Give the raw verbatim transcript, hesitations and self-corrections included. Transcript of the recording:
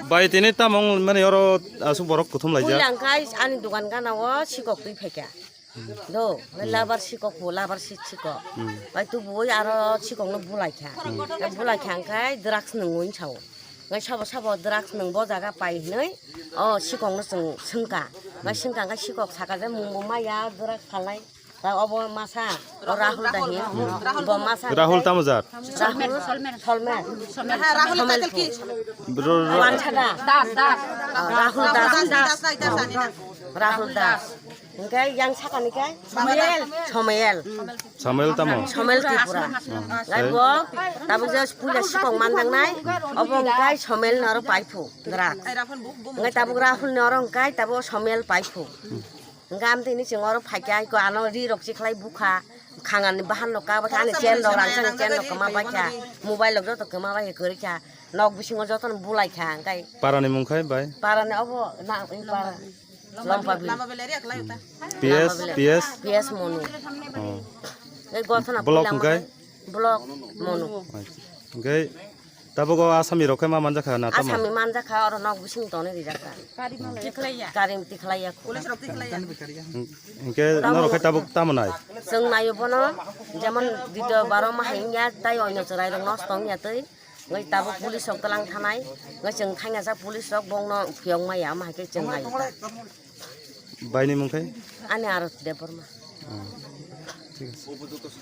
Bai, tini tamo wng mani oro aswk borok kuthum laijak? Puila hwnkhe ani dogan gana o sikok twi phaikha. Do, labar sikok bo, labar si-, sikok. Hmm. Bai tubuwi aro sikokno bulaikha. Hmm. Bulaikha hwnkhe drugs nungwi sao. Ngai sabo sabo drugs nung bo jaga pai hinwi o sikokno chwng swngkha. Ngai swngkha hwnkhe sikok saka je mungbo maya drugs phalnai. Ta obo masa, o Rahul da hin. Bo masa. Rahul tamo jat? Rahul Solmer. Solmer. Rahul title ki? Bro, ro- Wansa da. Das, Das. Ah, Rahul Das. Rahul Das. Rahul Das. Hingke yang sakani ke? Somayel. Somayel. Samuel tamo? Somayel Tripura. Hmm. Ngai bo, tabuk je puila sikok manjaknai, obo hingke Somayel noro paiphu, drugs. Ngai tabuk Rahul noro hingke tabuk Somayel paiphu. Hingke amtwini chwng oro phaikha, iko ano ri rok chikhlai bukha, khangani bahan rok kabakha, ani chain rok rang chang chain rok kwma baikha, mobile rok joto kwma baikha, kwrwikha, nok bisingo jotono bulaikha, hingke. Parani mung khai bai? Parani obo na, i para, Lompabili. P S, P S? P S Monu. Oh. Ei gothona Block puila hingke? Block Monu. Hingke tabuk o Asami rok khe ma manjakha na tamo? Asami manjakha, oro nok bising tonwi rijakha. Karim tikhlaiya. Karim tikhlaiya. Police rok tikhlaiya. Hingke norok khe tabuk tamo nai? Chwng naio bono, jemon dito baro ma hai wngya, tai oino chwrai rok nosto wngya twi. Ngai tabuk police rok tlang thanai, ngai chwng thaingjak police rok bongno phiyok maya, ama hai khe chwng naio ta. Baini mung khe? Ani Arati Debbarma. Oh, thik ase.